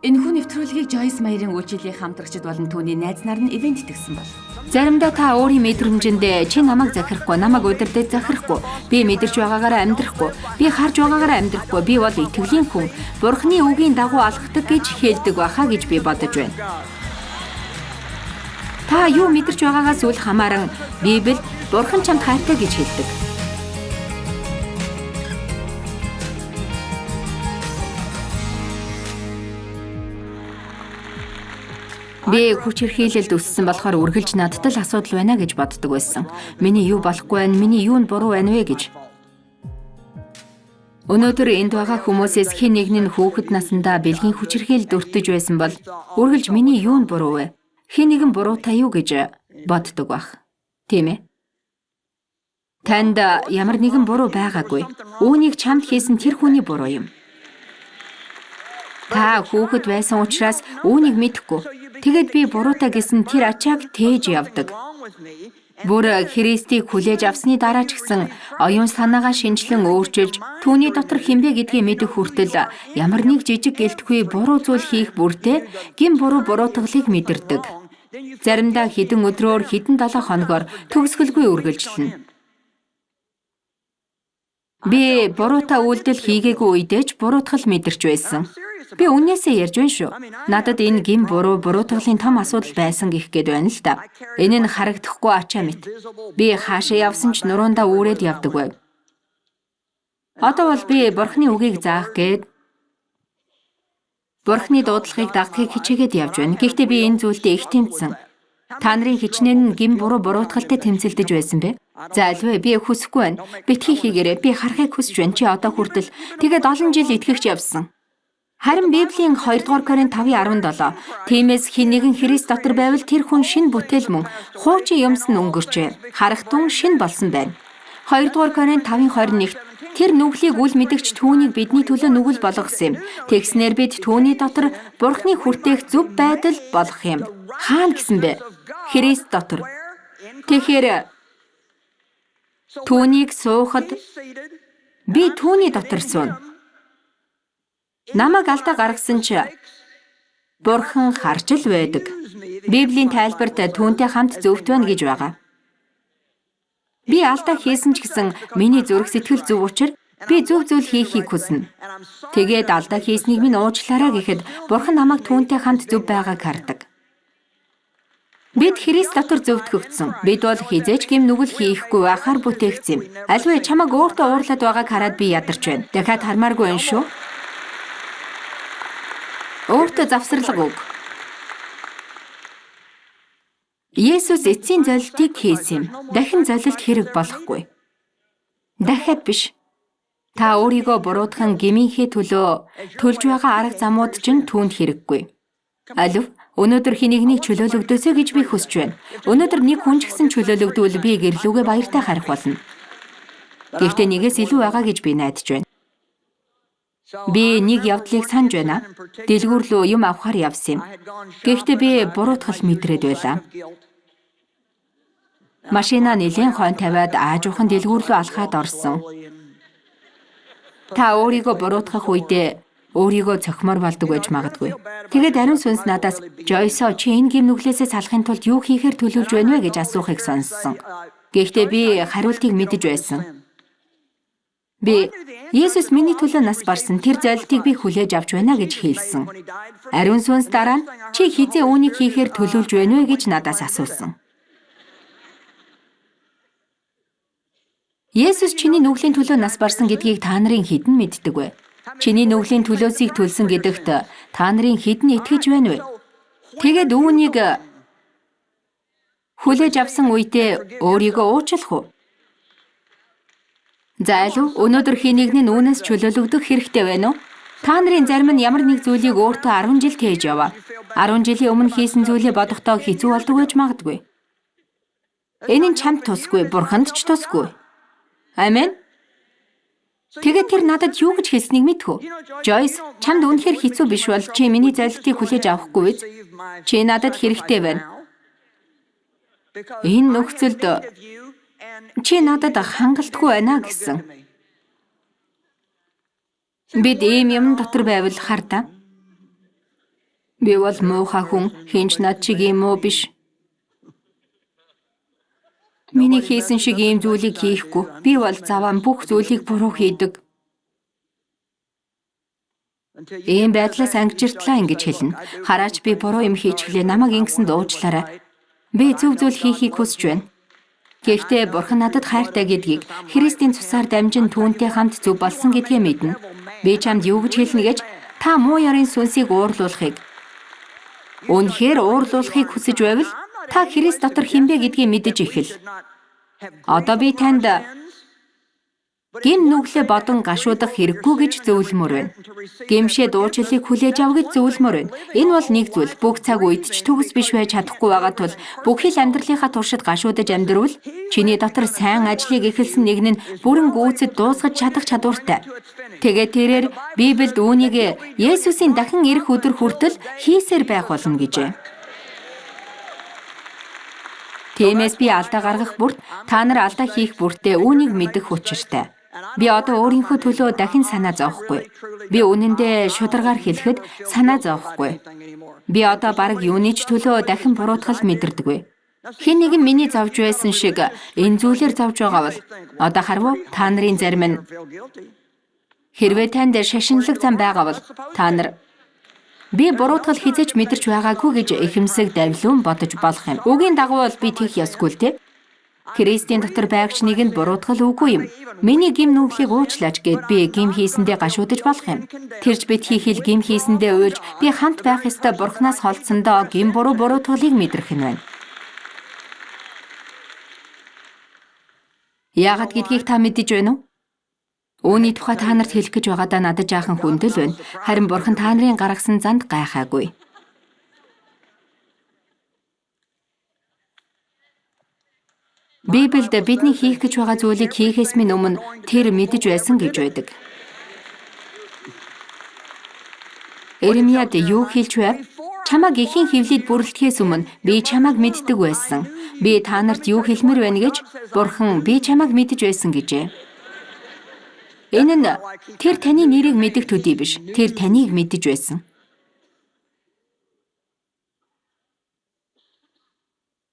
Энэхүү нэвтрүүлгийг Joyce Meyer-ийн үйлчлэлийн хамтрагчид болон түүний найз нар нь ивээн тэтгэсэн бол. Заримдаа та өөрийн мэдрэмжэндээ чи намайг захирахгүй, намайг удирдах захирахгүй, би мэдэрч байгаагаараа амьдрахгүй, би харж байгаагаараа амьдрахгүй, би бол итгэлийн хүн, Бурхны үгийн дагуу алхдаг гэж хэлдэг байхаа гэж би бодож байна. Та юу мэдэрч байгаагаас үл хамааран Библи Бурхан чамд хайртай гэж хэлдэг. Би хүчирхийлэлд өссөн болохоор үргэлж надад л асуудал байна гэж боддог байсан. Миний юу болохгүй байна, миний юу нь буруу байна вэ гэж. Өнөөдөр энд байгаа хүмүүсээс хэн нэг нь хүүхэд насндаа бэлгийн хүчирхийлэлд өртөж байсан бол үргэлж миний юу нь буруу вэ? Хэн нэгэн буруутай юу гэж боддог байх. Тийм ээ? Танд ямар нэгэн буруу байгаагүй. Үүнийг чамд хийсэн тэр хүний буруу юм. Та хүүхэд байсан учраас үүнийг мэдэхгүй. Тэгээд би буруутай гэсэн тэр ачааг тээж явдаг. Бүр Христийг хүлээж авсны дараа ч гэсэн оюун санаагаа шинжилэн өөрчилж түүний дотор хинбэ гэдгийг мэдэх хүртэл ямар нэг жижиг гэлтгүй буруу зүйл хийх бүртээ гэм буруу буруутгалыг мэдэрдэг. Заримдаа хэдэн өдрөөр хэдэн 7 хоногор төгсгөлгүй үргэлжлэнэ. Би буруутай үйлдэл хийгээгүй үедээ ч буруутгал мэдэрч байсан. Би үннээсээ ярьж байна шүү. Надад энэ гэм буруу буруутгалын том асуудал байсан гэх гээд байна л да. Энэ нь харагдахгүй ачаа мэт. Би хаашаа явсан ч нуруундаа үүрээд явдаг байв. Одоо бол би Бурхны үгийг заах гээд Бурхны дуудлагыг дагахыг хичээгээд явж байна. Гэхдээ би энэ зүйлдээ их тэмцсэн. Та нарын хичнээн нь гэм буруу буруутгалтай тэмцэлдэж байсан бэ? За альвэ би хүсэхгүй байна. Битгий хийгээрэй. Би харахыг хүсэж байна. Чи одоо хүртэл тэгээд олон жил итгэгч явсан. Харин Библийн 2-р Коринт 5:17 тиймээс хэн нэгэн Христ дотор байвал тэр хүн шинэ бүтээл мөн хуучин юмс нь өнгөрчээ. Харахтун шинэ болсон байна. 2-р Коринт 5:21 тэр нүглийг үл мэдгч түүнийг бидний төлөө нүгэл болгосон юм. Тэгснээр бид түүний дотор Бурхны хүртээх зөв байдал болох юм. Хаана гэсэн бэ? Христ дотор. Тэгэхээр түүнийг суухад би түүний дотор сууна. Намайг алдаа гаргасан ч Бурхан харж л байдаг. Библийн тайлбарт түүнтэй хамт зөвхт байна гэж байгаа. Би алдаа хийсэн ч гэсэн миний зүрх сэтгэл зөв учир би зөв зүйл хийхийг хүснэ. Тэгээд алдаа хийснийг минь уучлаарай гэхэд Бурхан намайг түүнтэй хамт зөв байгааг хардаг. Бид Христ дотор зөвтгөгдсөн. Бид бол хэзээ ч гэм нүгэл хийхгүй байхаар бүтээгдсэн юм. Альвэ чамайг өөртөө уурлаад байгааг хараад би ядарч байна. Дахиад хармааргүй байна шүү. Өөртөө завсарлага өг. Есүс эцсийн золилтыг хийсэн юм. Дахин золилт хэрэг болохгүй. Дахиад биш. Та өөрийгөө буруутган гэмийнхээ төлөө төлж байгаа арга замууд чинь түүнд хэрэггүй. Алив өнөөдөр хэн нэгнийг чөлөөлөгдөөсэй гэж би хүсэж байна. Өнөөдөр нэг хүн ч гэсэн чөлөөлөгдвөл би гэрлүүгээ баяртай харах болно. Гэхдээ нэгээс илүү байгаа гэж би найдаж байна. Би нэг явдлыг санаж байна. Дэлгүүр рүү юм авахар явсан юм. Гэхдээ би буруутгал мэдрээд байлаа. Машинаа нэлээн хойно тавиад аажуухан дэлгүүр рүү алхаад орсон. Та өөрийгөө буруутгах үедээ өөрийгөө цохимоор болдог байж магадгүй. Тэгээд ариун сүнс надаас "Жойсоо чи энэ гэм нүглээсээ салахын тулд юу хийхээр төлөвлөж байна вэ?" гэж асуухыг сонссон. Гэхдээ би хариултыг мэдэж байсан. Би Есүс миний төлөө нас барсан тэр золилтыг би хүлээж авч байна гэж хэлсэн. Ариун сүнс дараа нь чи хэзээ үүнийг хийхээр төлөвлөж байна вэ гэж надаас асуусан. Есүс чиний нүглийн төлөө нас барсан гэдгийг та нарын хэдэн мэддэг вэ? Чиний нүглийн төлөөсийг төлсөн гэдэгт та нарын хэдэн итгэж байна вэ? Тэгээд үүнийг хүлээж авсан үедээ өөрийгөө уучлах уу? За алив өнөөдөр хэн нэгний үүнээс чөлөөлөгдөх хэрэгтэй байна уу? Та нарын зарим нь ямар нэг зүйлийг өөртөө 10 жил тээж яваа. 10 жилийн өмнө хийсэн зүйлээ бодохдоо хэцүү болдог байж магадгүй. Энэ нь чамд тусгүй, Бурханд ч тусгүй. Амен. Тэгээд тэр надад юу гэж хэлснийг мэдэх үү? Жойс, чамд үнэхээр хэцүү биш бол чи миний золилтыг хүлээж авахгүй биз? Чи надад хэрэгтэй байна. Энэ нөхцөлд чи надад хангалтгүй байна гэсэн. Бид ийм юм дотор байвал хар та. Би бол муухай хүн, хэн ч над шиг юм уу биш. Миний хийсэн шиг ийм зүйлийг хийхгүй. Би бол заван бүх зүйлийг буруу хийдэг. Ийм байдлаас ангижиртлаа ингэж хэлнэ. Хараач би буруу юм хийчихлээ. Намайг ингэсэн дуучлаарай. Би зөв зүйл хийхийг хүсэж байна. Гэхдээ Бурхан надад хайртай гэдгийг Христийн цусаар дамжин түүнтэй хамт зөв болсон гэдгээ мэднэ. Би чамд юу гэж хэлнэ гэж та муу ёрын сүнсийг уурлуулахыг үнэхээр уурлуулахыг хүсэж байвал та Христ дотор хэн бэ гэдгийг мэдэж эхэл. Одоо би танд гэм нүглээ бодон гашуудах хэрэггүй гэж зөвлөмөр байна. Гэмшээ дуучлалыг хүлээж ав гэж зөвлөмөр байна. Энэ бол нэг зүйл. Бүх цаг үед ч төгс биш байж чадахгүй байгаа тул бүхий л амьдралынхаа туршид гашуудаж амьдрвал чиний дотор сайн ажлыг эхэлсэн нэг нь бүрэн гүйцэд дуусгаж чадах чадвартай. Тэгээд тэрээр Библиэд үүнийг Есүсийн дахин ирэх өдөр хүртэл хийсээр байх болно гэжээ. Тиймээс би алдаа гаргах бүрт та нар алдаа хийх бүртээ үүнийг мэдэх учиртай. Би одоо өөрийнхөө төлөө дахин санаа зовхгүй. Би үнэндээ шударгаар хэлэхэд санаа зовхгүй. Би одоо бараг юуны ч төлөө дахин буруутгал мэдэрдэггүй. Хэн нэгэн миний зовж байсан шиг энэ зүйлээр зовж байгаа бол одоо харав уу, та нарын зарим нь хэрвээ танд шашинлаг зам байгаа бол та нар би буруутгал хэзээ ч мэдэрч байгаагүй гэж ихэмсэг давлиун бодож болох юм. Үгийн дагуу бол би тех ёсгүй л дээ. Христийн дотор байгч нэгэнд буруутгал үгүй юм. Миний гэм нүглийг уучлаач гэд би гэм хийсэндээ гашуудаж болох юм. Тэрч битгий хэл гэм хийсэндээ уйлж би хамт байх ёстой Бурханаас холдсондоо гэм буруу буруутгалыг мэдрэх нь байна. Яагаад гэдгийг та мэдэж байна уу? Үүний тухай та нарт хэлэх гэж байгаадаа надад жаахан хүндэл байна. Харин Бурхан та нарын гаргасан занд гайхаагүй. Библиэд бидний хийх гэж байгаа зүйлийг хийхээс минь өмнө тэр мэдэж байсан гэж байдаг. Иремьяд юу хэлж байв? Чамайг эхийн хөвлөд бүрлдэхээс өмнө би чамайг мэддэг байсан. Би та нарт юу хэлмээр байна гэж Бурхан би чамайг мэдэж байсан гэжээ. Энэ нь тэр таны нэрийг мэдэх төдий биш. Тэр таныг мэдэж байсан.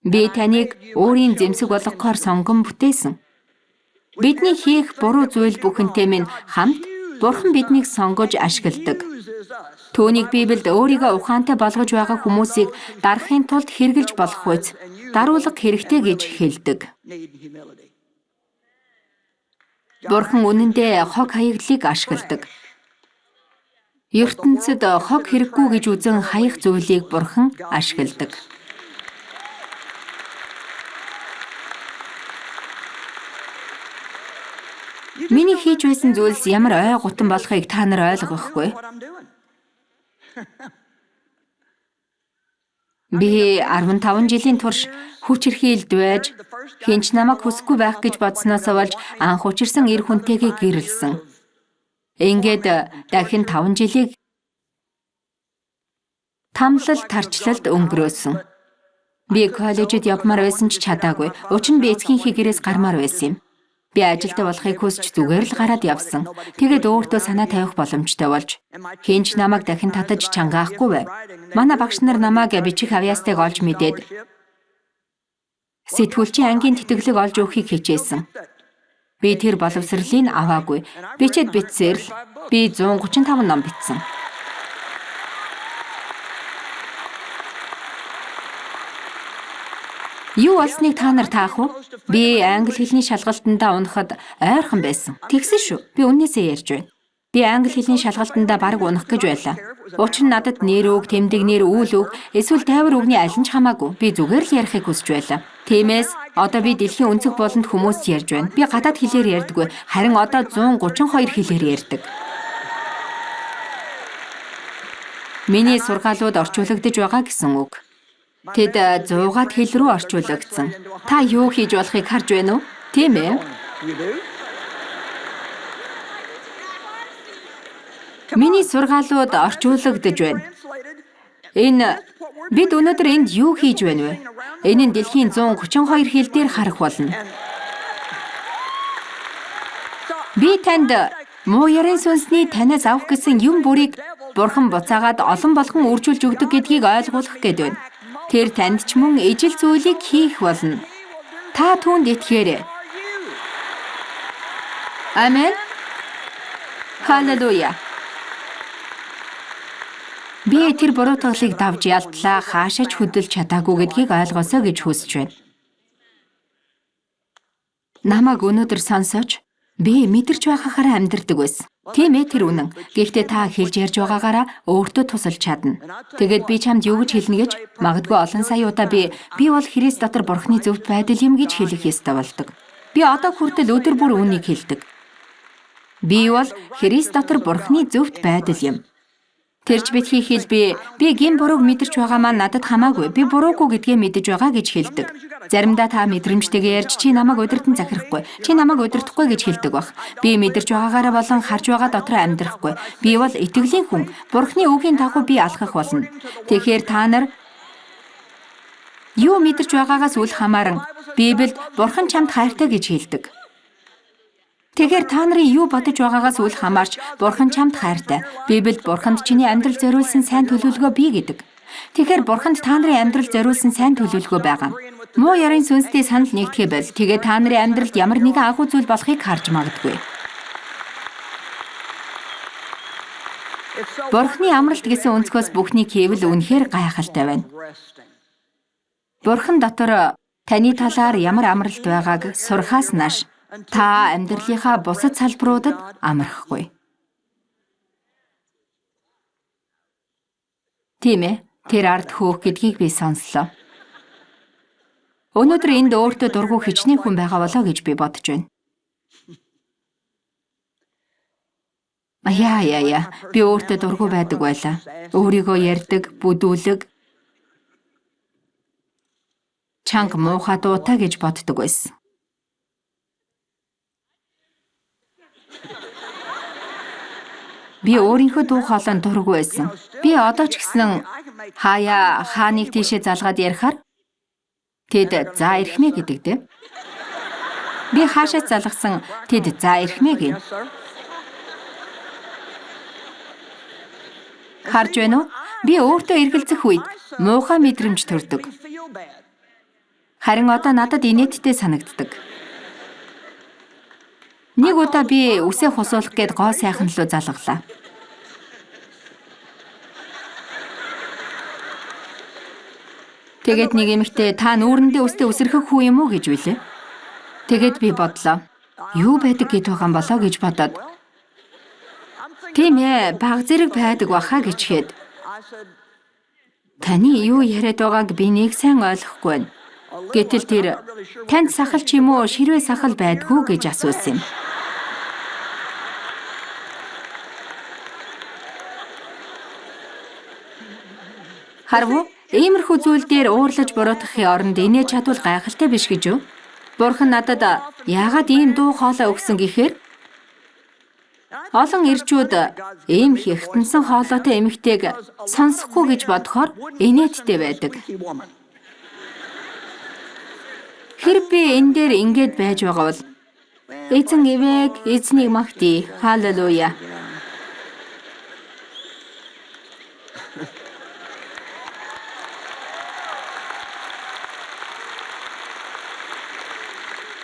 Би таныг өөрийн зэмсэг болгохоор сонгон бүтээсэн. Бидний хийх буруу зүйл бүхэнтэй минь хамт Бурхан биднийг сонгож ашигладаг. Түүнийг Библиэд өөрийгөө ухаантай болгож байгаа хүмүүсийг дарахын тулд хэрэгжилж болох үз даруулга хэрэгтэй гэж хэлдэг. Бурхан үнэндээ хог хаягдлыг ашигладаг. ертөнцид хог хэрэггүй гэж үзэн хаях зүйлийг Бурхан ашигладаг. Миний хийж байсан зүйлс ямар ой гутан болохыг та нар ойлгохгүй. Би 15 жилийн турш хүчирхийлд байж хэн ч намайг хүсэхгүй байх гэж бодсноос болж анх учирсан эр хүнтэйгээ гэрлэсэн. Ингээд дахин 5 жилийг тамлал тарчлалд өнгөрөөсөн. Би коллежид явмаар байсан ч чадаагүй. Учир нь би эцгийнхээ гэрээс гармаар байсан юм. Би ажилтай болохыг хүсч зүгээр л гараад явсан. Тэгээд өөртөө санаа тавих боломжтой болж хэн ч намайг дахин татаж чангаахгүй байв. Манай багш нар намайг бичих авьяастайг олж мэдээд сэтгүүлчийн ангийн тэтгэлэг олж өгөхийг хичээсэн. Би тэр боловсролыг аваагүй. Бичээд битсээр л би 135 ном бичсэн. Юу болсныг та нар таах уу? Би англи хэлний шалгалтандаа унахад ойрхон байсан. Тэгсэн шүү. Би үннээсээ ярьж байна. Би англи хэлний шалгалтандаа бараг унах гэж байлаа. Учир нь надад нэр үг, тэмдэг нэр, үйл үг, эсвэл тайвар үгний аль нь ч хамаагүй. Би зүгээр л ярихыг хүсэж байлаа. Тиймээс одоо би дэлхийн өнцөг болонд хүмүүст ярьж байна. Би гадаад хэлээр ярьдаггүй. Харин одоо 132 хэлээр ярьдаг. Миний сургаалууд орчуулагдаж байгаа гэсэн үг. Тэд 100-аад хэл рүү орчуулагдсан. Та юу хийж болохыг харж байна уу? Тийм ээ. Миний сургаалууд орчуулагдаж байна. Энэ бид өнөөдөр энд юу хийж байна вэ? Энэ нь дэлхийн 132 хэл дээр харах болно. Би танд муу ёрын сүнсний танаас авах гэсэн юм бүрийг Бурхан буцаагаад олон болгон үржүүлж өгдөг гэдгийг ойлгуулах гээд байна. Тэр танд ч мөн ижил зүйлийг хийх болно. Та түүнд итгээрэй. Амен. Халелуя. Би тэр буруутгалыг давж ялтлаа хаашаач хөдөлж чадаагүй гэдгийг ойлгосоо гэж хүсэж байна. Намайг өнөөдөр сонсооч. Би мэдэрч байгаагаараа амьдардаг байсан. Тийм ээ, тэр үнэн. Гэхдээ та хэлж ярьж байгаагаараа өөртөө тусалж чадна. Тэгээд би чамд юу гэж хэлнэ гэж магадгүй олон сая удаа би бол Христ дотор Бурхны зөвхт байдал юм гэж хэлэх ёстой болдог. Би одоо хүртэл өдөр бүр үүнийг хэлдэг. Би бол Христ дотор Бурхны зөвхт байдал юм. Тэрч битгий хэл би гин бурууг мэдэрч байгаа маань надад хамаагүй. Би буруугүй гэдгээ мэдэж байгаа гэж хэлдэг. Заримдаа та мэдрэмжтэйгээ ярьж чи намайг удирдан захирахгүй. Чи намайг удирдахгүй гэж хэлдэг баг. Би мэдэрч байгаагаараа болон харж байгаа дотроо амьдрахгүй. Би бол итгэлийн хүн. Бурхны үгийн дагуу би алхах болно. Тэгэхээр та нар юу мэдэрч байгаагаас үл хамааран Библиэд Бурхан чамд хайртай гэж хэлдэг. Тэгэхээр та нарын юу бодож байгаагаас үл хамаарч Бурхан чамд хайртай. Библиэд Бурханд чиний амьдрал зориулсан сайн төлөвлөгөө бий гэдэг. Тэгэхээр Бурханд та нарын амьдрал зориулсан сайн төлөвлөгөө байгаа. Муу ярын сүнстэй санал нэгдэхээ бол тэгээ та нарын амьдралд ямар нэгэн агуу зүйл болохыг харж магадгүй. Бурхны амралт гэсэн өнцгөөс бүхнийг хийвэл үнэхээр гайхалтай байна. Бурхан дотор таны талаар ямар амралт байгааг сурхаас нааш та амьдралынхаа бусад салбаруудад амрахгүй. Тийм ээ, тэр ард хөөх гэдгийг би сонслоо. Өнөөдөр энд өөртөө дургүй хичнээн хүн байгаа болоо гэж би бодож байна. Яа яа яа, би өөртөө дургүй байдаг байлаа. Өөрийгөө ярьдаг, бүдүүлэг, чанга муухай дуутай гэж боддог байсан. Би өөрийнхөө дуу хоолойнд дургүй байсан. Би одоо ч гэсэн хаяа хааныг тийшээ залгаад ярихаар тэд за эрхмээ гэдэг дээ. Би хаашаа залгасан тэд за эрхмээ гэнэ. Харж байна уу? Би өөртөө эргэлзэх үед муухай мэдрэмж төрдөг. Харин одоо надад инээдтэй санагддаг. Нэг удаа би үсээ хусуулах гээд гоо сайхан руу залгалаа. Тэгээд нэг эмэгтэй та нүүрэндээ үстэй үсрэхэх хүү юм уу гэж билээ. Тэгээд би бодлоо. Юу байдаг гэж байгаа юм болоо гэж бодоод. Тийм ээ, баг зэрэг байдаг баха гэж хэд. Таны юу яриад байгааг би нэг сайн ойлгохгүй байна. Гэтэл тэр танд сахал ч юм уу ширвээ сахал байдгүй гэж асуусан юм. Харав уу? Иймэрхүү зүйл дээр уурлаж буруутгахын оронд инээж чадвал гайхалтай биш гэж юу? Бурхан надад яагаад ийм дуу хоолой өгсөн гэхээр олон эрчүүд ийм хятансан хоолойтой эмэгтэйг сонсохгүй гэж бодохоор инээдтэй байдаг. Хэрэг би энэ дээр ингээд байж байгаа бол эзэн ивэг, эзнийг магтъя. Халелуя.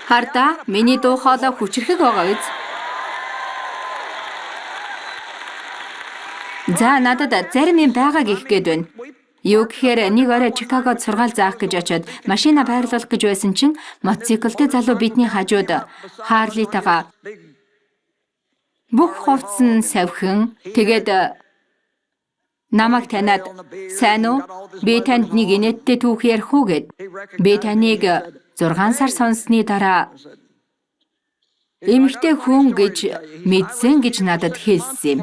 Хардаа, миний дуу хоолой хүчрхэг байгаа биз? За, надад зарим юм байгаа гэх гээд байна. Юу гэхээр нэг орой Чикагод сургаал заах гэж очиод машина байрлуулах гэж байсан чинь мотоциклтэй залуу бидний хажууд Харлитайгаа бүх хувцас нь савхин тэгээд намайг таниад сайн уу? Би танд нэг инээдтэй түүх ярих уу гэд. Би таныг 6 сар сонссны дараа эмэгтэй хүн гэж мэдсэн гэж надад хэлсэн юм.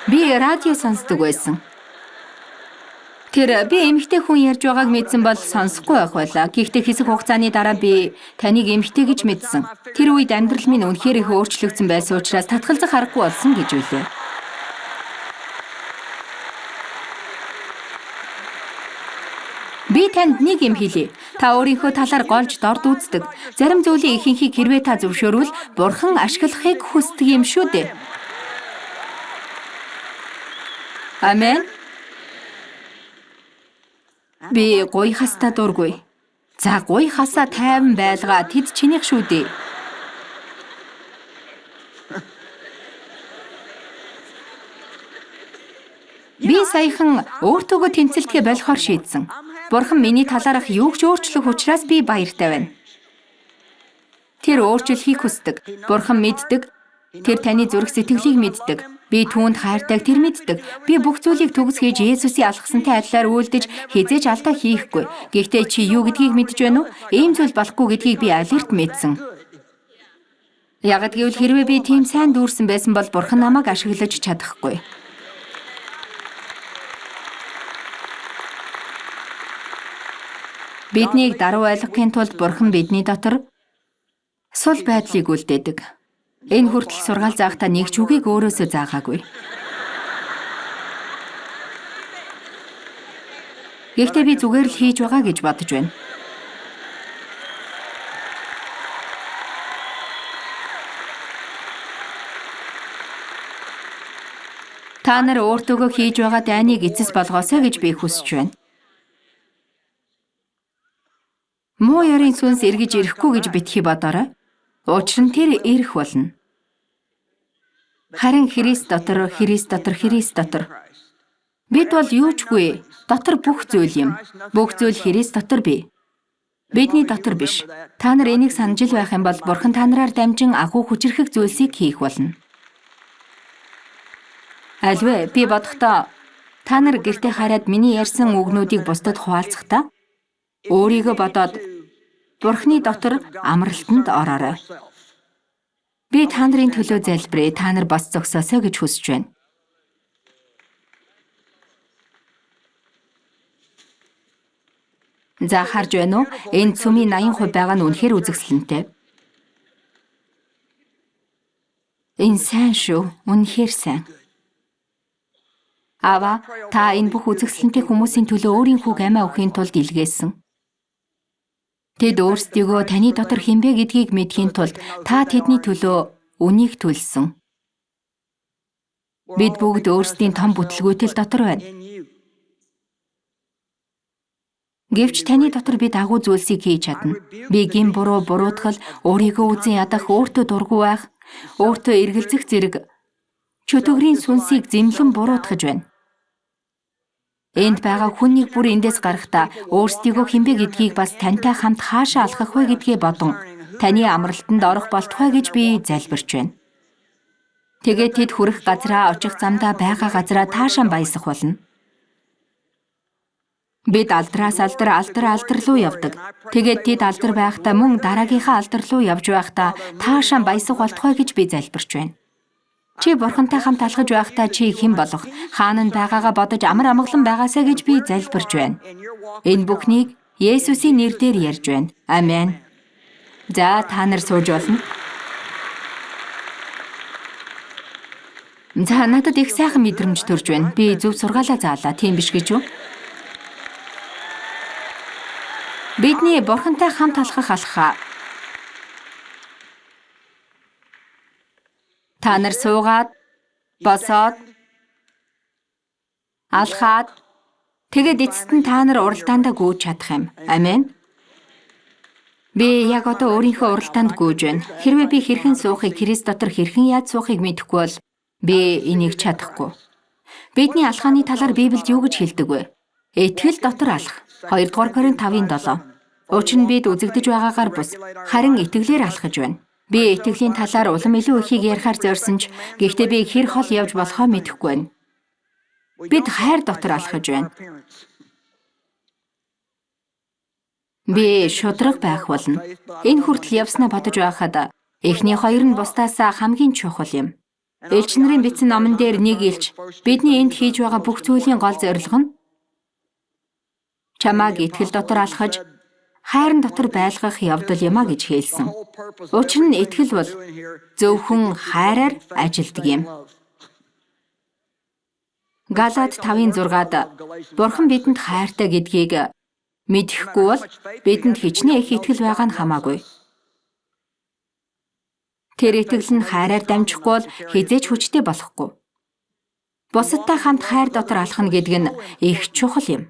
Би радио сонсдог байсан. Тэр би эмэгтэй хүн ярьж байгааг мэдсэн бол сонсохгүй байх байлаа. Гэхдээ хэсэг хугацааны дараа би таныг эмэгтэй гэж мэдсэн. Тэр үед амьдрал минь үнэхээр их өөрчлөгдсөн байсан учраас татгалзах аргагүй болсон гэж үлээ. Би танд нэг юм хэлье. Та өөрийнхөө талаар голж дорд үздэг. Зарим зүйлийн ихэнхийг хэрвээ та зөвшөөрвөл Бурхан ашиглахыг хүсдэг юм шүү дээ. Амен. Би гуй хастаа дургүй. За гуй хасаа тайван байлгаа тэд чинийх шүү дээ. Би саяхан өөртөөгөө тэмцэлтгээ болохоор шийдсэн. Бурхан миний талаарх юу ч өөрчлөх учраас би баяртай байна. Тэр өөрчлөхийг хүсдэг. Бурхан мэддэг. Тэр таны зүрх сэтгэлийг мэддэг. Би түүнд хайртайг тэр мэддэг. Би бүх зүйлийг төгс хийж Есүсийн алхасантай адилаар үйлдэж хэзээ ч алдаа хийхгүй. Гэхдээ чи юу гэдгийг мэдэж байна уу? Ийм зүйл болохгүй гэдгийг би алерт мэдсэн. Ягд гэвэл хэрвээ би тийм сайн дүүрсэн байсан бол Бурхан намайг ашиглаж чадахгүй. Биднийг даруй ойлгохын тулд Бурхан бидний дотор сул байдлыг үлдээдэг. Энэ хүртэл сургаал заахтаа нэг ч үгийг өөрөөсөө заагаагүй. Гэхдээ би зүгээр л хийж байгаа гэж бодож байна. Та нар өөртөөгөө хийж байгаа дайныг эцэс болгоосой гэж би хүсэж байна. Муу ёрийн сүнс эргэж ирэхгүй гэж битгий бодоорой. Учир нь тэр ирэх болно. Харин Христ дотор, Христ дотор, Христ дотор. Бид бол юу ч үгүй. Дотор бүх зүйл юм. Бүх зүйл Христ дотор бий. Бидний дотор биш. Та нар энийг санаж л байх юм бол Бурхан та нараар дамжин агуу хүчирхэг зүйлсийг хийх болно. Альвэ би бодохдоо та нар гэртээ хараад миний ярьсан үгнүүдийг бусдад хуваалцахдаа өөрийгөө бодоод Бурхны дотор амралтанд ороорой. Би та нарын төлөө залбирая. Та нар бас зогсоосой гэж хүсэж байна. За харж байна уу? Энэ цөмийн 80% байгаа нь үнэхээр үзэсгэлэнтэй. Энэ сайн шүү. Үнэхээр сайн. Аава, та энэ бүх үзэсгэлэнтэй хүмүүсийн төлөө өөрийн хүүг амиа өгөхийн тулд илгээсэн. Тэд өөрсдийгөө таны дотор хинбэ гэдгийг мэдэхийн тулд та тэдний төлөө үнийг төлсөн. Бид бүгд өөрсдийн том бүтлгүүтэл дотор байна. Гэвч таны дотор бид агуу зүйлсийг хийж чадна. Би гин буруу, буруутгал, өөрийгөө үзен ядах, өөртөө дургүй байх, өөртөө эргэлзэх зэрэг чөтгөрийн сүнсийг зэмлэн буруутгаж байна. Энд байгаа хүн нэг бүр эндээс гарахдаа өөрсдийгөө хинбэ гэдгийг бас тантай хамт хаашаа алхах вэ гэдгээ бодон таны амралтанд орох болтугай гэж би залбирч байна. Тэгээд тэд хүрэх газраа, очих замдаа байгаа газраа таашаан баясах болно. Бид алдраас алдар, алдар алдар руу явдаг. Тэгээд тэд алдар байхдаа мөн дараагийнхаа алдар руу явж байхдаа таашаан баясах болтугай гэж би залбирч байна. Чи бурхантай хамт алхаж байхдаа чи хэн болох, хаана нь байгаагаа бодож амар амгалан байгаасай гэж би залбирч байна. Энэ бүхнийг Есүсийн нэрээр ярьж байна. Амен. За та нар сууж болно. За надад их сайхан мэдрэмж төрж байна. Би зөв сургаалаа заалаа. Тийм биш гэж юу? Бидний бурхантай хамт алхах алхаа. Та нар суугаад, босоод, алхаад тэгээд эцэст нь та нар уралдаандаа гүйж чадах юм. Амен. Би яг одоо өөрийнхөө уралдаанд гүйж байна. Хэрвээ би хэрхэн суухыг, Христ дотор хэрхэн яаж суухыг мэдэхгүй бол би энийг чадахгүй. Бидний алхааны талаар Библиэд юу гэж хэлдэг вэ? Итгэл дотор алх. 2 дугаар Коринт 5:7. Учир нь бид үзэгдэж байгаагаар бус харин итгэлээр алхаж байна. Би итгэлийн талаар улам илүү ихийг ярихаар зорьсон ч гэхдээ би хэр хол явж болохоо мэдэхгүй байна. Бид хайр дотор алхаж байна. Би шудраг байх болно. Энэ хүртэл явснаа бодож байхад эхний хоёр нь бусдаасаа хамгийн чухал юм. Элч нарын бичсэн номон дээр нэг элч бидний энд хийж байгаа бүх зүйлийн гол зорилго нь чамааг итгэл дотор алхаж хайран дотор байлгах явдал юм а гэж хэлсэн. Учир нь итгэл бол зөвхөн хайраар ажилдаг юм. Галат 5:6-ад Бурхан бидэнд хайртай гэдгийг Мэдэхгүй бол бидэнд хичнээн их итгэл байгаа нь хамаагүй. Тэр итгэл нь хайраар дамжихгүй бол хэзээ ч хүчтэй болохгүй. Бусадтай хамт хайр дотор алхна гэдэг нь их чухал юм.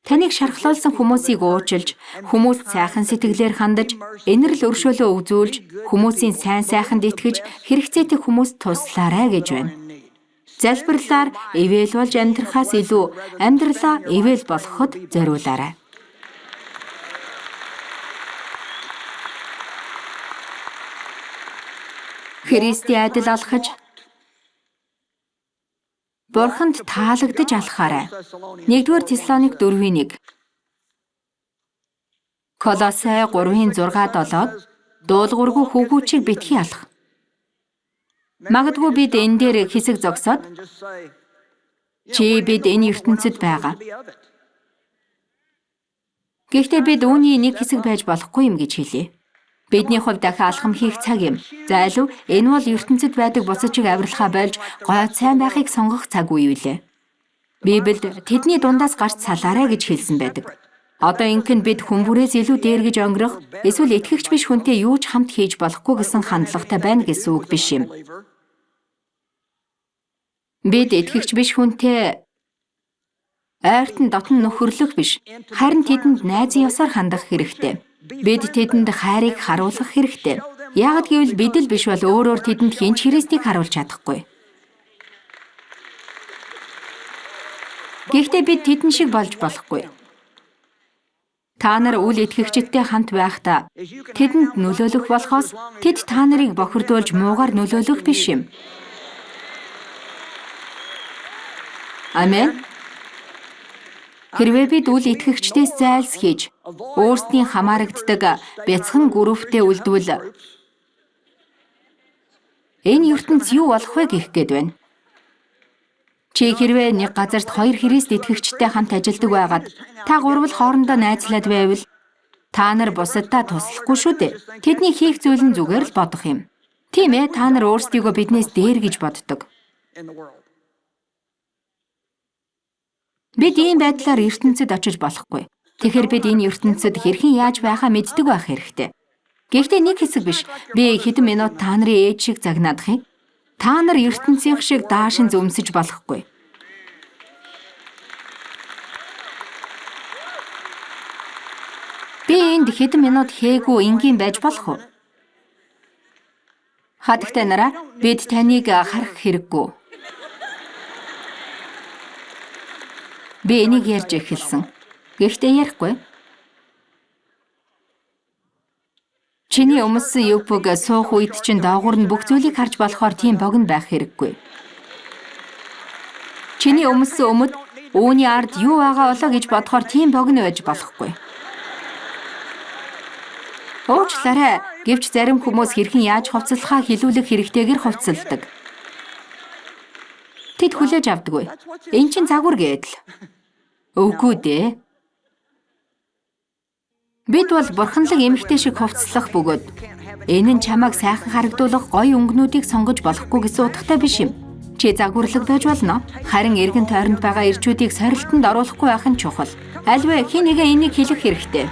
Таныг шархлуулсан хүмүүсийг уучлж, хүмүүст сайхан сэтгэлээр хандаж, энэрл өршөөлөө үзүүлж, хүмүүсийн сайн сайханд итгэж, хэрэгцээтэй хүмүүст туслаарай гэж байна. Залбирлаар ивэл болж амьдрахаас илүү амьдралаа ивэл болоход зориулаарай. Христийн адил алхаж, Бурханд таалагдаж алхаарай. 1-р Теслоник 4:1. Колосай 3:6-7 дуулуургүй хөвгүүчийг битгий алах. Магадгүй бид энэ дээр хэсэг зогсоод чи бид энэ ертөнцид байгаа. Гэхдээ бид үүний нэг хэсэг байж болохгүй юм гэж хэлье. Бидний хувьд дахин алхам хийх цаг юм. За алив энэ бол ертөнцид байдаг бусад чиг авирлахаа болж гой сайн байхыг сонгох цаг үе билээ. Библиэд тэдний дундаас гарч салаарай гэж хэлсэн байдаг. Одоо ингэн бид хүн бүрээс илүү дээр гэж өнгөрөх эсвэл итгэгч биш хүнтэй юу ч хамт хийж болохгүй гэсэн хандлагатай байна гэсэн үг биш юм. Бид итгэгч биш хүнтэй ойртон дотн нөхөрлөх биш, харин тэдэнд найзын ёсоор хандах хэрэгтэй. Бид тэдэнд хайрыг харуулах хэрэгтэй. Яагад гэвэл бид л биш бол өөрөөр тэдэнд хэн ч Христийг харуулж чадахгүй. Гэхдээ бид тэдэн шиг болж болохгүй. Та нар үл итгэгчидтэй хамт байхдаа тэдэнд нөлөөлөх болохоос тэд та нарыг бохирдуулж муугаар нөлөөлөх биш юм. Амен. Хэрвээ бид үл итгэгчдээс зайлсхийж өөрсдийн хамаарагддаг бяцхан гүрвтэй үлдвэл энэ ертөнц юу болох вэ гэх гээд байна. Чи хэрвээ нэг газарт хоёр Христ итгэгчтэй хамт ажилладаг байгаад та гурвал хоорондоо найзлаад байвал та нар бусаддаа туслахгүй шүү дээ. Тэдний хийх зүйл нь зүгээр л бодох юм. Тийм ээ, та нар өөрсдийгөө биднээс дээр гэж боддог. Бид ийм байдлаар ертөнцид очиж болохгүй. Тэгэхээр бид энэ ертөнцид хэрхэн яаж байхаа мэддэг байх хэрэгтэй. Гэхдээ нэг хэсэг биш. Би хэдэн минут та нарын ээж шиг загнаадах юм. Та нар ертөнцийнх шиг даашин зөмсөж болохгүй. Би энд хэдэн минут хээгүй энгийн байж болох уу? Хадагтай нараа, бид таныг харах хэрэггүй. Би энийг ярьж эхэлсэн. Гэхдээ ярихгүй. Чиний өмссөн юбг суух үед чинь доогуур нь бүх зүйлийг харж болохоор тийм богино байх хэрэггүй. Чиний өмссөн өмд үүний ард юу байгаа болоо гэж бодохоор тийм богино байж болохгүй. Уучлаарай. Гэвч зарим хүмүүс хэрхэн яаж хувцаслахаа хилүүлэх хэрэгтэйгээр хувцалдаг. Тэд хүлээж авдаггүй. Эн чинь загвар гэдэл. Үгүй дээ. Бид бол бурханлаг эмэгтэй шиг хувцаслах бөгөөд энэ нь чамайг сайхан харагдуулах гоё өнгөнүүдийг сонгож болохгүй гэсэн утгатай биш юм. Чи загварлаг байж болно. Харин эргэн тойронд байгаа эрчүүдийг сорилтонд оруулахгүй байх нь чухал. Альвэ хэн нэгэн энийг хэлэх хэрэгтэй.